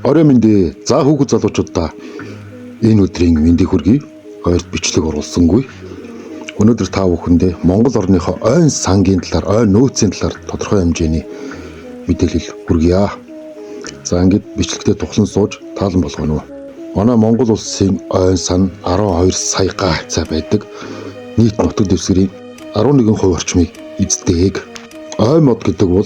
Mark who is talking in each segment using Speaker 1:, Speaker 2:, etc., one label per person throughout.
Speaker 1: Орой мэнд ээ. За, хүүхэд залуучуудаа энэ өдрийн мэндийг хүргэе. Ойрт бичлэг оруулсангүй. Өнөөдөр та бүхэндээ Монгол орныхоо ойн сангийн талаар, ойн нөөцийн талаар тодорхой хэмжээний мэдээлэл хүргье. За, ингээд бичлэгтээ тухлан сууж таалан болгоно. Манай Монгол улсын ойн сан 12 сая га хавьцаа байдаг. Нийт нутаг дэвсгэрийн 11% орчмыг эздэг. Ой мод гэдэг бол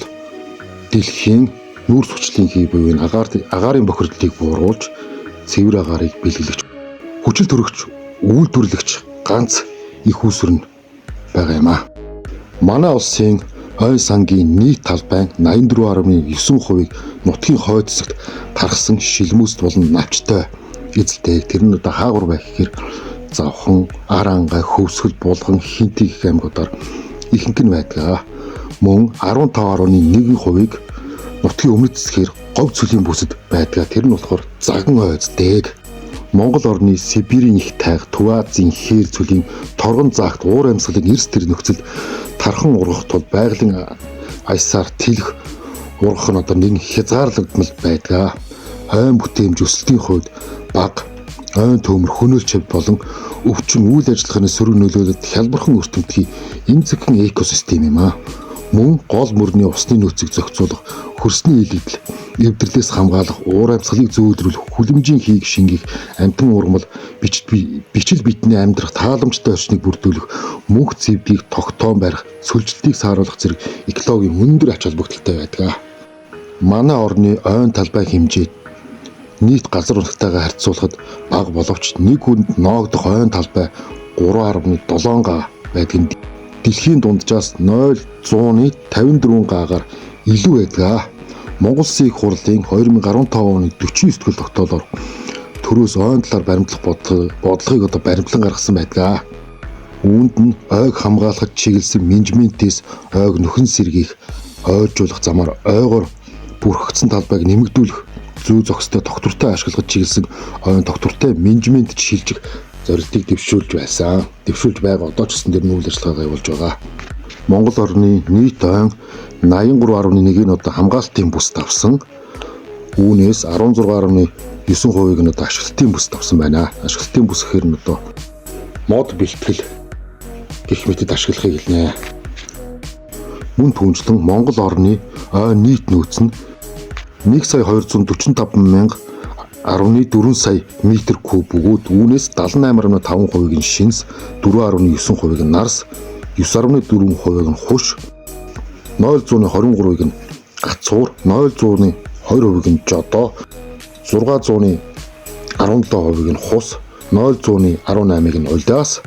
Speaker 1: дэлхийн нүүрс хүчлийн хий буюу энэ агаарын бохирдлыг бууруулж, цэвэр агаарыг бэлгэлж, хүчил төрөгч, үйлдвэрлэгч ганц эх үүсвэр нь байгаа юм аа. Манай улсын ойн сангийн нийт талбай 84.9%-ийг нутгийн хойд хэсэгт тархсан шилмүүст болон навчтай эзэлдэг. Тэр нь одоо хаагур байх гэхээр Завхан, Аранга, Хөвсгөл, Булган, Хинти гэх аймагуудаар ихэнх нь байдаг. Мөн 15.1%-ийг нутгийн өмнөд хэсгээр говь цөлийн бүсэд байдаг. Тэр нь болохоор Заган ойцдэг. Монгол орны Сибирийн их тайга, Төв Азийн хээр цөлийн торгон заагт уур амьсгалын эрс тэр нөхцөлд тархан ургах тул байгалийн аясаар тэлэх ургах нь одоо нэгэн хязгаарлагдмал байдаг. Ойн бүтээмж өсөлтийн хувьд бага, ойн төмөр, хөнөөлч хэв болон өвчин үйл ажиллагааны сөрөг нөлөөлөлд хялбархан өртөмтгий эмзэгхэн экосистем юм аа. Мөн гол мөрний усны нөөцийг зохицуулах, хөрсний илэгдэл, эвдэрлээс хамгаалах, уур амьсгалыг зөөлрүүлэх, хүлэмжийн хийг шингээх, амьтан ургамал, бичил битний амьдрах тааламжтай орчныг бүрдүүлэх, мөнх зэвдгийг тогтоон барих, сөлжилтийг сааруулах зэрэг экологийн өндөр ач холбогдолтой байдаг. Манай орны ойн талбай хэмжээ нийт газар нутгтайгаа харьцуулахад бага боловч нэг хүнд ноогдох ойн талбай 3.7 га байдаг нь дэлхийн дунджаас 0.54 гагаар илүү байдаг. Монгол Улсын их хурлын 2015 оны 49 дэх тогтоолоор төрөөс ойн талаар баримтлах бодлогыг одоо баримтлан гаргасан байдаг. Үүнд нь ойг хамгаалахад чиглэсэн менежментээс ойг нөхөн сэргийх, ойжуулах замаар ойгоор бүрхэгдсэн талбайг нэмэгдүүлэх, зүй зохистой, тогтвортой ашиглахад чиглэсэн ойн тогтвортой менежментэд шилжих зорилтыг дэвшүүлж байсан. Дэвшүүлж байгаа, одоо ч гэсэн тэр үйл ажиллагаагаа явуулж байгаа. Монгол орны нийт ойн 83.1-ийг нь одоо хамгаалтын бүст авсан. Үүнээс 16.9%-ийг нь одоо ашиглалтын бүст авсан байна. Ашиглалтын бүс гэхээр нь одоо мод бэлтгэл гэх мэтэд ашиглахыг хэлнэ. Мөн түүнчлэн Монгол орны ой нийт нөөц нь 1 сая 245 мянга 10.4 сая метр куб бөгөөд үүнээс 78.5%-ийг нь шинс, 4.9%-ийг нь нарс, 9.4%-ийг нь хуш, 0.23-ыг нь гацуур, 0.2%-ийг нь жодоо, 617%-ийг нь хус, 0.18-ыг нь улиас,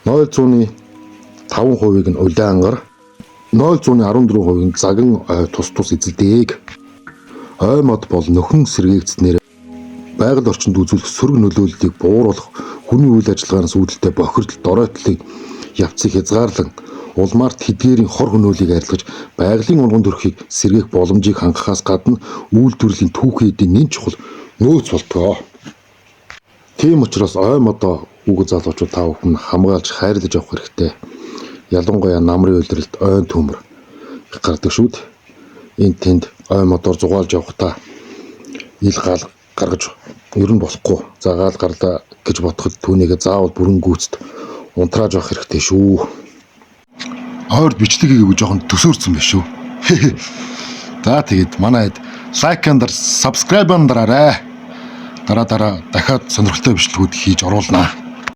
Speaker 1: 0.5%-ийг нь улаангар, 0.14%-ийг нь заган ой тус тус эзэлдэг. Ой мод бол нөхөн сэргээгдсэнээр байгаль орчинд үзүүлэх сөрөг нөлөөллийг бууруулах, хүний үйл ажиллагаанаас үүдэлтэй бохирдол, доройтлыг явцыг хязгаарлан, улмаар тэдгээрийн хор хөнөөлийг арилгаж, байгалийн унган төрхийг сэргээх боломжийг хангахаас гадна үйлдвэрлэлийн түүхий эдийн нэн чухал нөөц болдог. Тийм учраас ой модоо, хүүхэд залуучууд, та бүхэн хамгаалж, хайрлаж явах хэрэгтэй. Ялангуяа намрын улиралд ойн төмөр их гардаг шүү дээ. Энэ тэнд ой модоор зугаалж явахдаа ил гал гаргаж ер нь болохгүй. За, гал гарлаа гэж бодоход түүнийгээ заавал бүрэн гүйцэд унтрааж явах хэрэгтэй шүү. Ойрд бичлэг хийгээгүй жоохон төсөөрсөн байх шүү. За, тэгээд манай хэд like and subscribe дараарай. Дараа дараа дахиад сонирхолтой бичлэгүүд хийж оруулнаа.